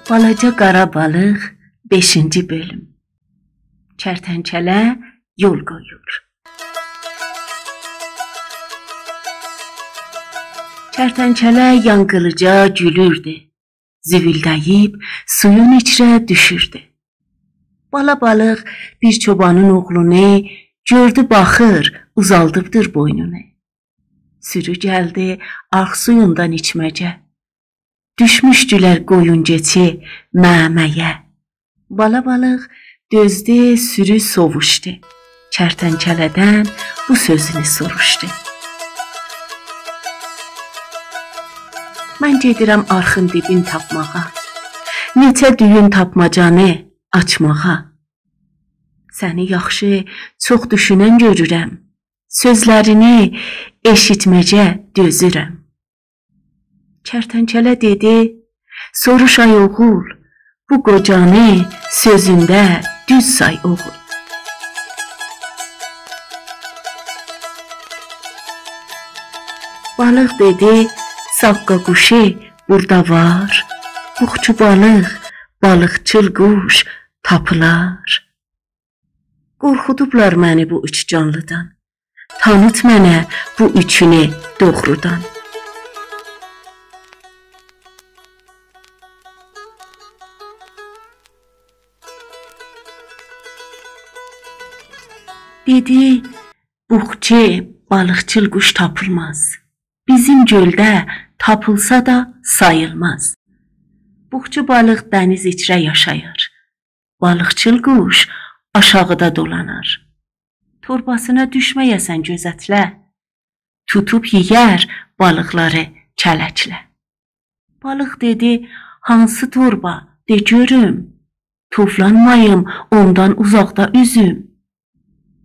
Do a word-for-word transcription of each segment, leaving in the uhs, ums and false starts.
بالاجا قارا بالیق، بئشینجی بؤلوم. کرتنکله یول قویور. کرتنکله یانقیلیجا گولوردو. زیویلده‌ییب سویون ایچره دوشوردو. بالا بالیق بیر چوبانین اوغلونو گؤردو، باخیر، اوزالدیبدیر بوینونو. سورو گلدی آغ سویوندان ایچمه‌یه. دوشموشدولر قویون کئچی مه‌مه‌یه. بالا بالیق دؤزدو، سورو سوووشدو. کرتنکله‌دن بو سؤزونو سوروشدو: «من گئدیرم آرخین دیبین تاپماغا، نئچه دویون تاپماجانی آچماغا. سنی یاخشی، چوخ دوشونن گؤرورم، سؤزلرینی ائشیتمه‌یه دؤزورم.» کرتنکله دئدی: «سوروش آی اوغول، بو قوجانی سؤزونده دوز سای اوغول.» بالیق دئدی: «ساققا قوشو بورادا وار؟ بوخچو بالیق، بالیقچیل قوش تاپیلار؟ قورخودوبلار منی بو اوچ جانلیدان. تانیت منه بو اوچونو دوغرودان.» دئدی: «بوخچو، بالیقچیل قوش تاپیلماز. بیزیم گؤلده تاپیلسا دا ساییلماز. بوخچو بالیق دنیز ایچره یاشایار. بالیقچیل قوش آشاغیدا دولانار. تورباسینا دوشمه‌یه‌سن، گؤزتله. توتوب یئیر بالیقلاری کلکله.» بالیق دئدی: «هانسی توربا، دئ گؤروم، توولانماییم، اوندان اوزاقدا اوزوم؟»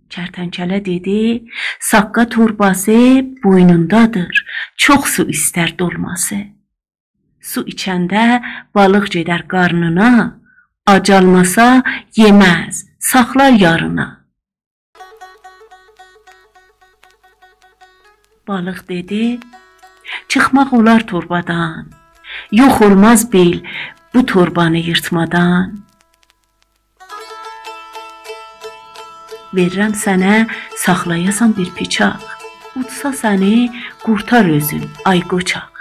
کرتنکله دئدی: «ساققا تورباسی بوینوندادیر، چوخ سو ایستر دولماسی. سو ایچنده بالیق گئدر قارنینا، آجالماسا یئمز، ساخلار یارینا.» بالیق دئدی: «چیخماق اولار توربادان، یوخ اولماز بیل بو توربانی ییرتمادان. وئریرم سنه ساخلایاسان بیر پیچاق، اوتسا سنی، قورتار اؤزون، آی قوچاق.»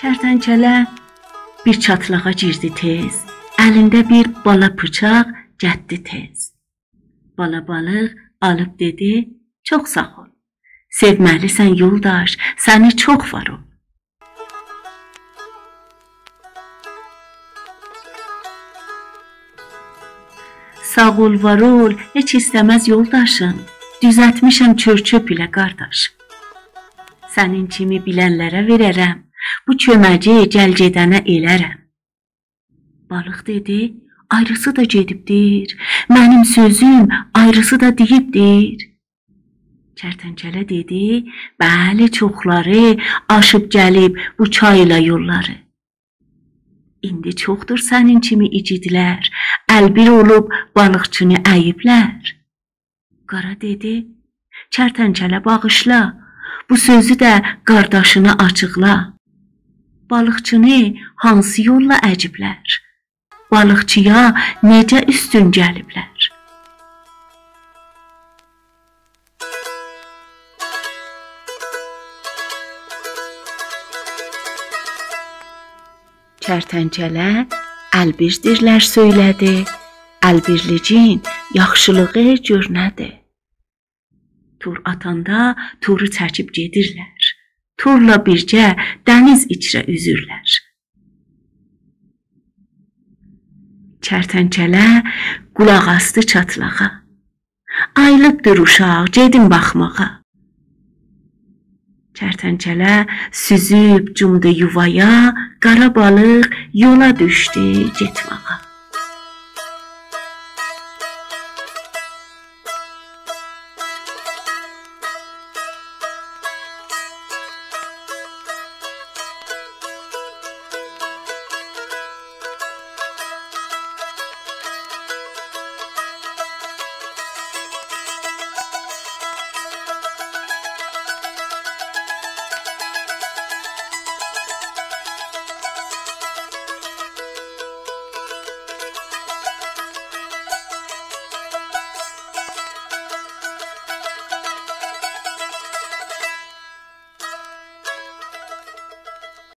کرتنکله بیر چاتلاغا گیردی تئز، الینده بیر بالا پیچاق گتدی تئز. بالا بالیق آلیب دئدی: «چوخ ساغ اول. سئومه‌لی‌سن یولداش، سنی چوخ وار اول.» «ساغ اول، وار اول هئچ ایسته‌مز یولداشیم. دوزلتمیشم چؤر-چؤپ ایله، قارداش. سنین کیمی بیلنلره وئره‌رم، بو کؤمگی گل-گئدنه ائله‌رم.» بالیق دئدی: «آیریسی دا گئدیبدیر، منیم سؤزوم آیریسی دا دئییبدیر؟» کرتنکله دئدی: «بلی، چوخلاری آشیب گلیب بو چایلا یوللاری. ایندی چوخدور سنین کیمی ایگیدلر، ال‌بیر اولوب بالیقچینی اییبلر.» قارا دئدی: «کرتنکله، باغیشلا، بو سؤزو ده قارداشینا آچیقلا. بالیقچینی هانسی یوللا اگیبلر؟ بالیقچییا نئجه اوستون گلیبلر؟» کرتنکله ال‌بیردیرلر سؤیله‌دی، ال‌بیرلیگین یاخشیلیغی گؤر نه‌دیر. تور آتاندا تورو چکیب گئدیرلر، تورلا بیرگه دنیز ایچره اوزورلر. کرتنکله قولاق آسدی چاتلاغا: «آییلیبدیر اوشاق، گئدین باخماغا.» کرتنکله سوزوب جومدو یووایا، قارا بالیق یولا دوشدو گئتمه‌یه.